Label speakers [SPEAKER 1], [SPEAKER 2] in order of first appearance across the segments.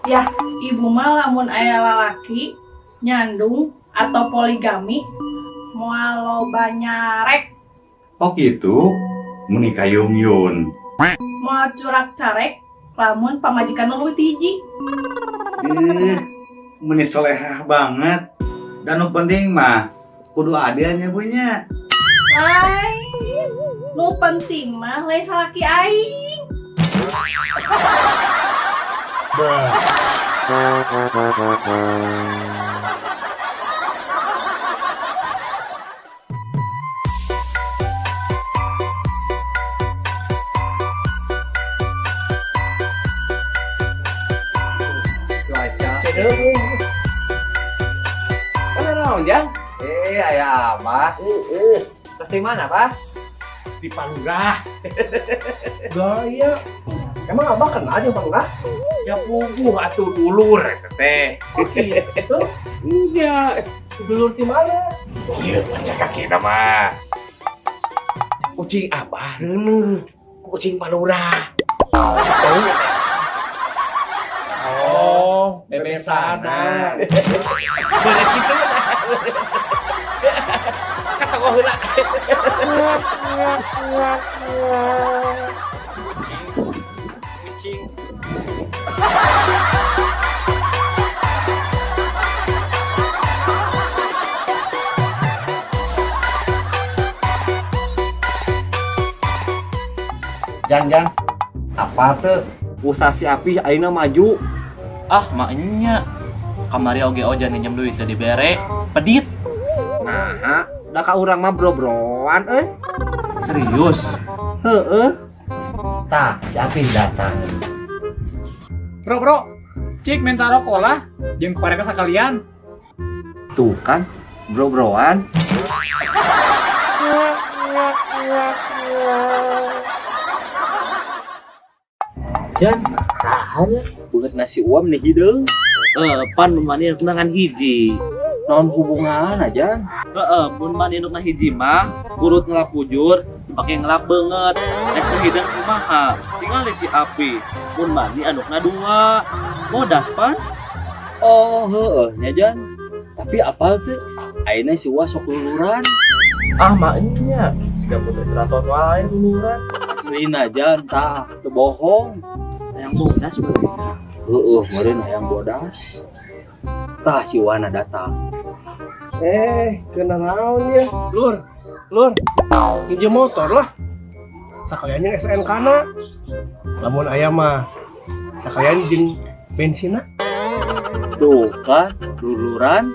[SPEAKER 1] Ya, ibu mah lamun aya lalaki nyandung atau poligami moal loba nyarek.
[SPEAKER 2] Oh gitu, meni kayung-yun.
[SPEAKER 1] Moal curak carek lamun pamajikan leuwih ti hiji.
[SPEAKER 2] Eh, meni solehah banget. Dan nu penting mah kudu adil nya, Bu, nya.
[SPEAKER 1] Lain, nu penting mah lain salaki aing.
[SPEAKER 3] Cuaca.
[SPEAKER 4] Mana naon, Jang?
[SPEAKER 3] Eh, aya Abah.
[SPEAKER 4] Heeh.
[SPEAKER 3] Terus di mana, Pak?
[SPEAKER 4] Di Palurah. Gaya. Emang Abah kenal jeung Palurah?
[SPEAKER 5] Ya puguh atuh dulur eta teh.
[SPEAKER 4] Oh gitu.
[SPEAKER 5] Iya.
[SPEAKER 4] Dulur di mana?
[SPEAKER 5] Ieu pacar kakina mah. Kucing Abah reuneuh. Kucing Palurah. Tahu?
[SPEAKER 4] Oh, bebesana.
[SPEAKER 5] Bener kitu. Kata kok heula. Kucing.
[SPEAKER 3] Jang, Jang. Apa tuh? Usaha si Api ayeuna maju.
[SPEAKER 6] Ah, maknya. Kamari oge Ojan nginjem duit teu dibere. Pedit.
[SPEAKER 3] Nah, da ka urang mah bro-broan euy.
[SPEAKER 6] Serius.
[SPEAKER 3] Heeh. Tah, si Api datang.
[SPEAKER 7] Bro, bro, cik minta rokok lah, jeung koreka sekalian.
[SPEAKER 3] Tuh kan, bro-broan. Jan, tahan ya. Buat nasi uam nih hideung.
[SPEAKER 6] Eh, pan mun mani ngan hiji.
[SPEAKER 3] Naon hubungan aja?
[SPEAKER 6] Heeh, mun mani nu hiji mah urut ngelap bujur, dipake ngelap beungeut. Rek teu hideung kumaha? Tinggal si Api. Mun mani andukna dua. Bodas pan?
[SPEAKER 3] Oh, heeh nya Jan. Tapi apal teu? Ayeuna si Uwa sok luluran.
[SPEAKER 6] Ah, maknya. Siga putri keraton wae luluran.
[SPEAKER 3] Aslina Jan, tah, teu bohong.
[SPEAKER 6] Hayang bodas meureun.
[SPEAKER 3] Heeh, meureun hayang bodas. Tah si Wana datang.
[SPEAKER 4] Eh, kena naon ya? Lur, lur. Minjem motor lah. Sakalian jeung SNK na. Lamun aya mah sakalian jeung bensinna.
[SPEAKER 3] Tuh kan, luluran.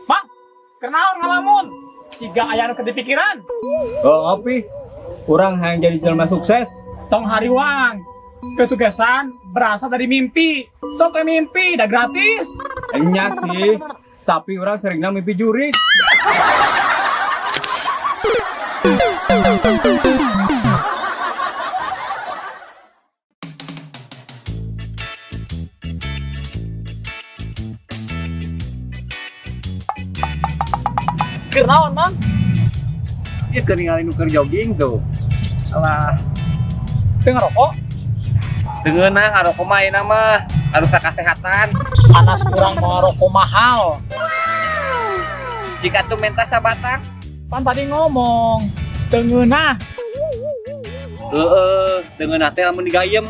[SPEAKER 7] Mang, kenaon ngalamun? Ciga aya nu keur dipikiran.
[SPEAKER 8] Oh, ngopi. Urang hayang jadi jelema sukses.
[SPEAKER 7] Tong hariwang. Kesuksesan berasal dari mimpi. Sok we mimpi, dah gratis.
[SPEAKER 8] Enya sih, tapi urang seringna mimpi jurig.
[SPEAKER 7] Keur naon, Mang?
[SPEAKER 3] Dia keur ningali nu keur jogging tuh. Alah,
[SPEAKER 7] Teu ngerokok?
[SPEAKER 3] teu ngeunah ngarokok mah ayeuna mah. Ngarusak kesehatan.
[SPEAKER 7] Panas kurang mau rokok mahal.
[SPEAKER 3] Jika tuh minta sabatang.
[SPEAKER 7] Pan tadi ngomong, teu ngeunah.
[SPEAKER 3] Heeh, teu ngeunah teh lamun digayem.